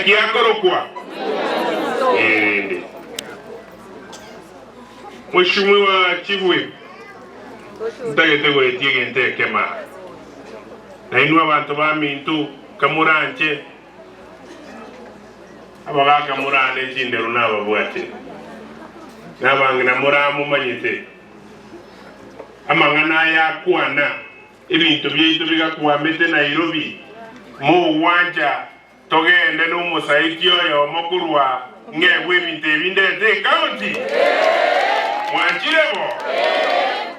Naki akorokwa? Erinde. Mweshimiwa Chibwe, ntagete goetia egento ekemo aa. Nainwe abanto baminto, kamoranche, abagaaka morande chindero nababwate, na abang'ina moramomanyete. Amang'ana aya akwana, ebinto biaito bigakwamete Nairobi, mogwancha Togende nomosaiti oyomo korwa ng'egwe ebinto ebi ndete ekaunti? Mwanchire bo?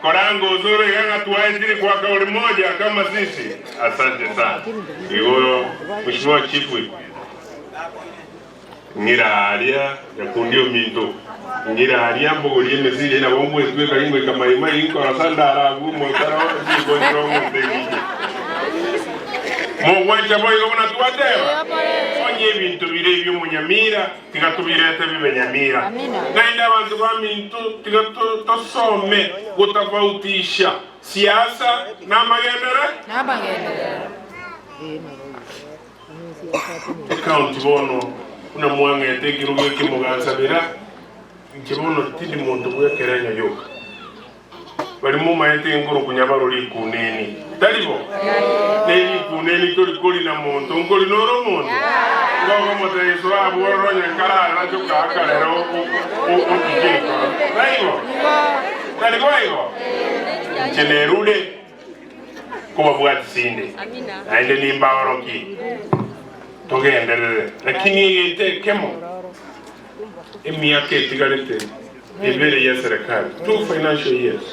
Koranga osoro iga ng'a twaetire kwa kauri moja kama sisi. Asante sana. Igo Mheshimiwa Chief Whip, ng'ira aria nyakundi ominto, ng'ira aria mbogorie emesiri nabo ngwetweka ingoika Mai Mai nkorosa ndara abwo omosara chinkonchora omonto egiche. Mogwancha boigo buna twateba, onye ebinto bire ebi'omonyamira, tiga tobirete bibe nyamira. Naende abanto baminto, tiga tosome gotafautisha siasa namagenderero. Ekaunti bono buna mwang'ete ekerogo eke mogansabera, inche bono tindi monto bw'ekerenyo yoka. Baria momaete enkoro konyabarwa rikuneni, tari bo? Ne rikuneni tori korina monto, nkorina ore omonto? Ngokomotebia Yeso abwo ororo onye nkarara choka akarera otiche enkoro. Taibo? Tari boigo? Inche nerure kobabwatisia inde, naende nimbaorokie. Togenderere. Lakini egento ekemo, emiaka etigarete ebere y'eserekari, two financial years,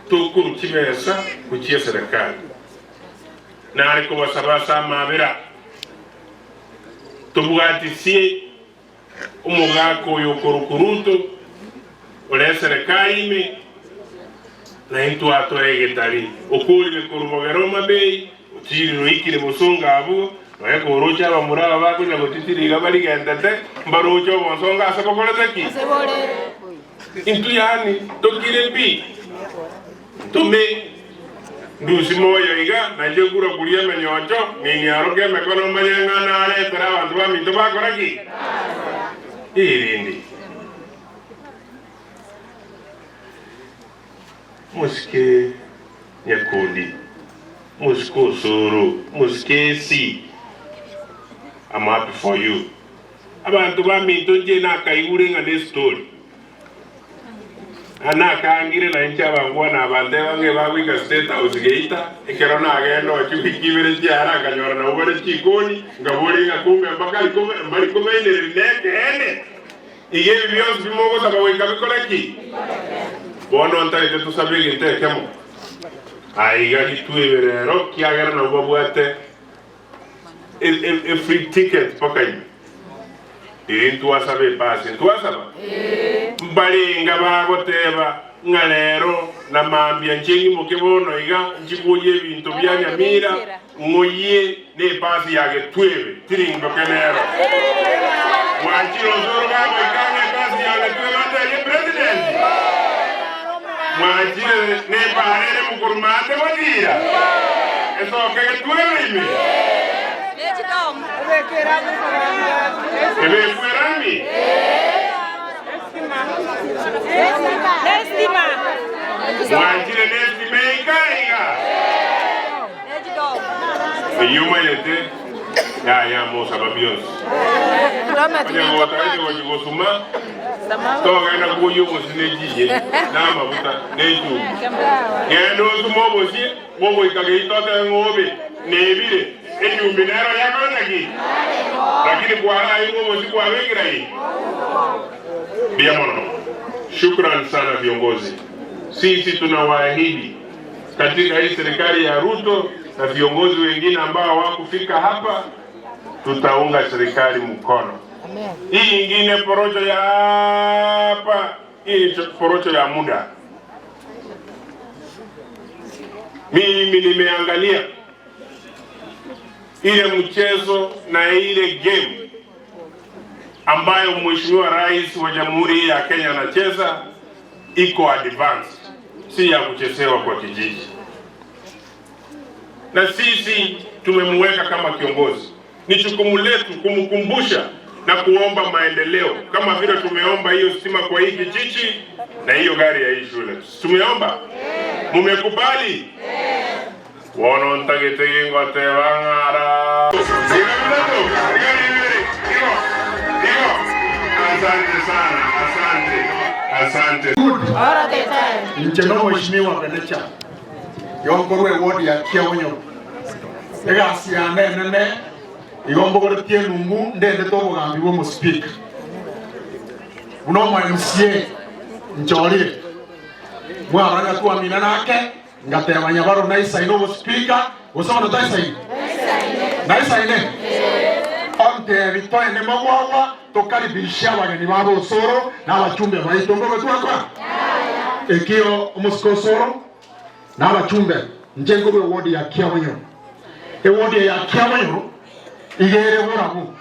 tokorwa chibesa gochia eserekari. Nare kobasaba ase amabera, tobwatisie omogaka oyo okorokwa Ruto ore eserekari ime, na intwe atoe egetari, okorire korwa bogere Homa Bay, Otiirire oikire bosongo abwo, nonya koroche abamura aba bakonya gotitira iga barigentete, mbaroche obonsongo ase bokorete ki? Intwe yaani tokire pi, ntome ndusie moyo iga, na inche nkura-kurie emenyoncho, niniaroke emekono manye ng'a naretere abanto baminto bakora ki? Erinde mosike Nyakundi, mosike Osoro, mosike Esi, I'm happy for you. Abanto baminto inche nakaigure ng'a ne story. Na nakangire na inche abangwana abanteba ng'a ebagoika State House Geita, ekero nagenda oo chiwiki ibere chiara nkanyora nabo bare chikoni, nkaboria ng'a kumbe mbakari kome mbari komainereria nekeene. Iga ebi bionsi bimogosaba goika bikore ki? Bono ntagete tosabe egento ekemo. Aiga ritwebe rero, kiagera nabwo babwate e free ticket mpaka ime. Riria ntwasaba epasi, ntwasaba? Mbarenga bagoteba ng'a rero na mambia nche ng'imoke bono iga nchigwoyie ebinto bia Nyamira, Ng'oyie nepasi ya getwebe, tiringoke nero. Mwanchire osoro gagoika ang'e epasi ya getwebe atebie president? Mwanchire nepara ere mokoruma ate gotira? Esoke getwebe ime? Ebekwe erami? Mwanchire nestima eika iga? Eyio omanyete, yaya mosaba bionsi. Onye gotagete gochia gosuma, togenda kwoyia obosie ne chinyeni, na amaguta, na echumbi. Genda osume obosie, bogoika geita otebe ng'a obe nebire, echumbi nero yakorete ki? Lakini kwarairwe obosie kwabekire aye? Mbuya mono. Shukran sana viongozi. Sisi tunawaahidi Katika hii serikali ya Ruto na viongozi wengine ambao hawakufika hapa, tutaunga serikali mkono. Hii ingine porojo ya hapa, hii ni porojo ya muda. Mimi nimeangalia ile mchezo na ile game ambayo Mheshimiwa Rais wa Jamhuri ya Kenya anacheza iko advanced, si ya kuchezewa kwa kijiji, na sisi tumemweka kama kiongozi. Ni jukumu letu kumkumbusha na kuomba maendeleo kama vile tumeomba hiyo stima kwa hii kijiji na hiyo gari ya hii shule. Tumeomba? Mumekubali? Bono ntagete gingoteba ng'ara. Iga bitato, iga bibere, igo, igo. Asante sana, asante, asante. Inche nomweshimiwa Benecha yonkorwa eward ya Kiaonyo. Egasi yane enene igo mbogoretie enungu ndendete obogambi bw'omospeaker. Buna omo MCA nchorire mwarora ng'a twamina nake ngateba nyabaro naisaine obospeaker gose bono taisaine? Naisaine? Ontebi toende magwagwa tokaribishe abageni ba bosoro na abachumbe baito mbobe twakora? Ekio omosike osoro Na abachumbe, inche nkorua ewodi ya Kiabonyoru. Ewodi eye ya Kiabonyoru iga ere borabu,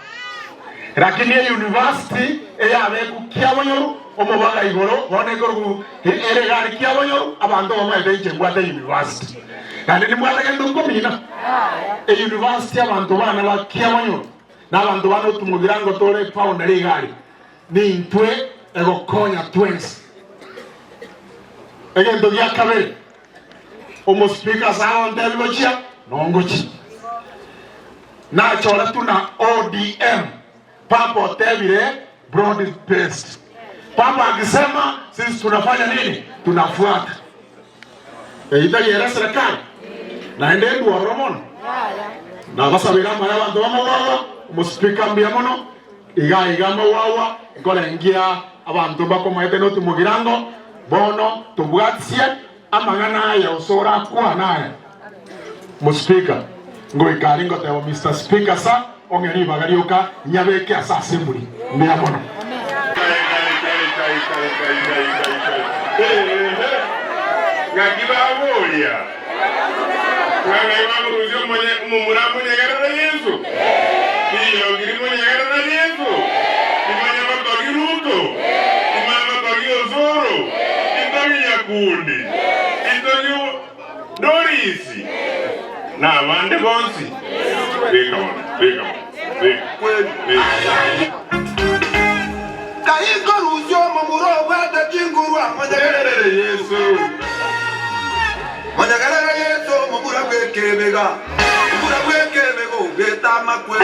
lakini eyunivasiti eyabekwa Kiabonyoru omobaga igoro bono ekorokwa ere iga aria Kiabonyoru, abanto bamaete inche mbwate eyunivasiti. Naende nimbwate gento nkomina? Eyunivasiti abanto bane ba Kiabonyoru na abanto bane otumobira ngotore epaundari iga aria, nintwe egokonya twensi. Egento gia kabere, omospeaker ase agontebia gochia, nongochia. Nachoretwe na ODM, Papa otebire broad based. Papa akisema sisi tunafanya nini? Tunafuata. Eyio tari ere serikali, naende endwororo mono. Nabasabire amaya abanto b'amagwagwa, omospeaker mbuya mono, iga iga amagwagwa nkorengia abanto mbakomoete noti mogirango, bono tobwatisie amang'ana aya ase orakwane aya. Omospeaker, ngoika aria ngoteba Mister Speaker sir, ong'e ribaga rioka nyabeke ase assembly. Mbuya mono. Ng'aki baboria, Ng'ai bakorusia omomura monyegerere Yeso? Riogi rimonyegerere Yeso? Rimanye gotogia Ruto? Rimanye gotogia Osoro? Ritogie Nyakundi? Ritogie Dorisi? Na abande bonsi? Beka bono, beka bono, beka, beka. Kai nkorusia omomura obwate chinguru amonyegerere Yeso. Monyegerere Yeso, omomura bw'ekebega, omomura bw'ekebega ogete amakwe.